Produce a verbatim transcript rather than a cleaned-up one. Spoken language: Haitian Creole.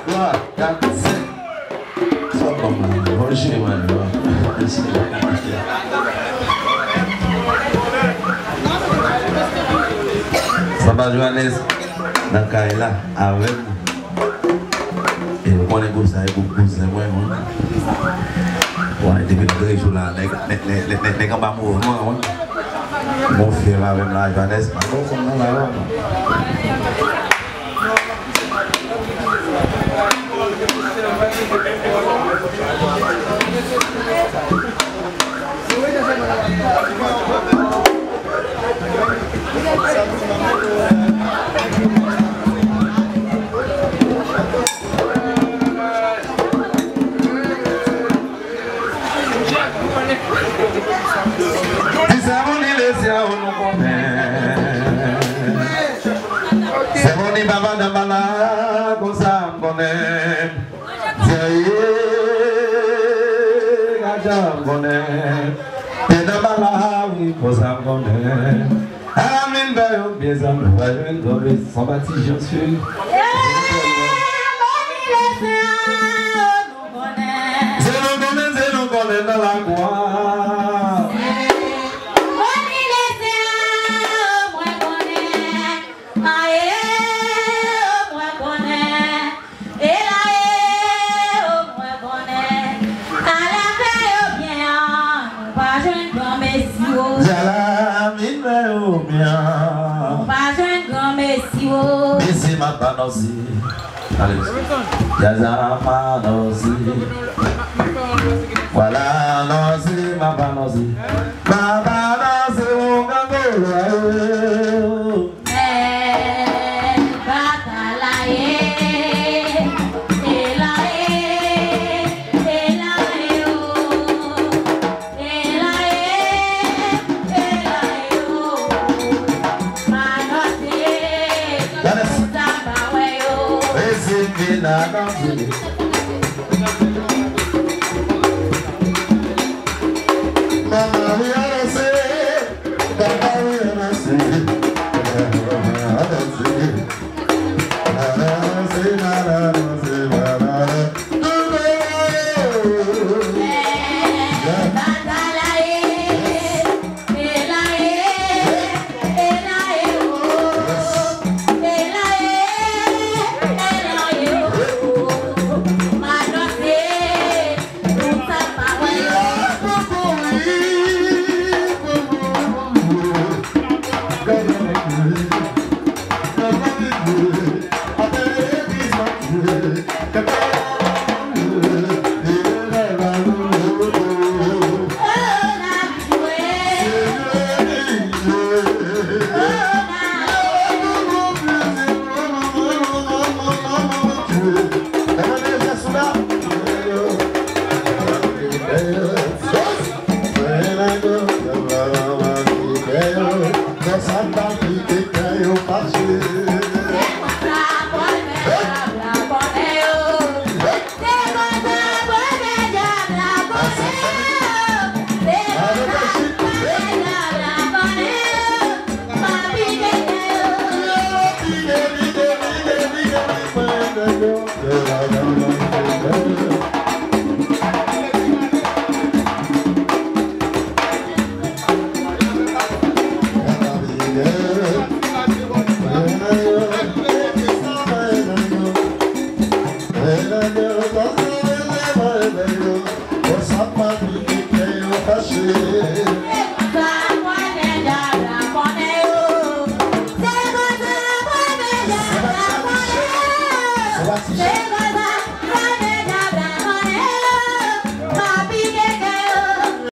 Twa, kat, senk. Sa w ban m la? Bon, jwe, man, bon. Sanba Johannes nan kay la avè m. E ou konnen gwoup sa e gwoup kouzen mwen, wi. Wè, depi nou trejou la, nèg, nèg, nèg, nèg, nèg anba mouvman, wi. Bon, fyèv avè m la, Johannes, pa bon, konn nan la, la. Di Sèmoni Lesya, ou nou konnen. Sèmoni papa Danbala, konsa m konnen. Di aye, gajan m konnen. Te Danbala, wi, konsa m konnen. Alamin fè yo byen zanmi, nou pa jwenn gòbe san pati Jan Sil. Se nou konnen, se nou konnen nan lakou a. Alamin fè yo byen. Mesi m ap anonse. Ale. Jazz ap anonse. Vwala, anonse, m ap anonse. M ap anonse yon gangolo. Batay la ye, e la ye, e la ye, o. E la ye, e la ye, o. Anonse, Johannes. Sa pa wè yo. Rezime nan kanzime. Mama, wi, anonse. Papa, wi, anonse. Anonse.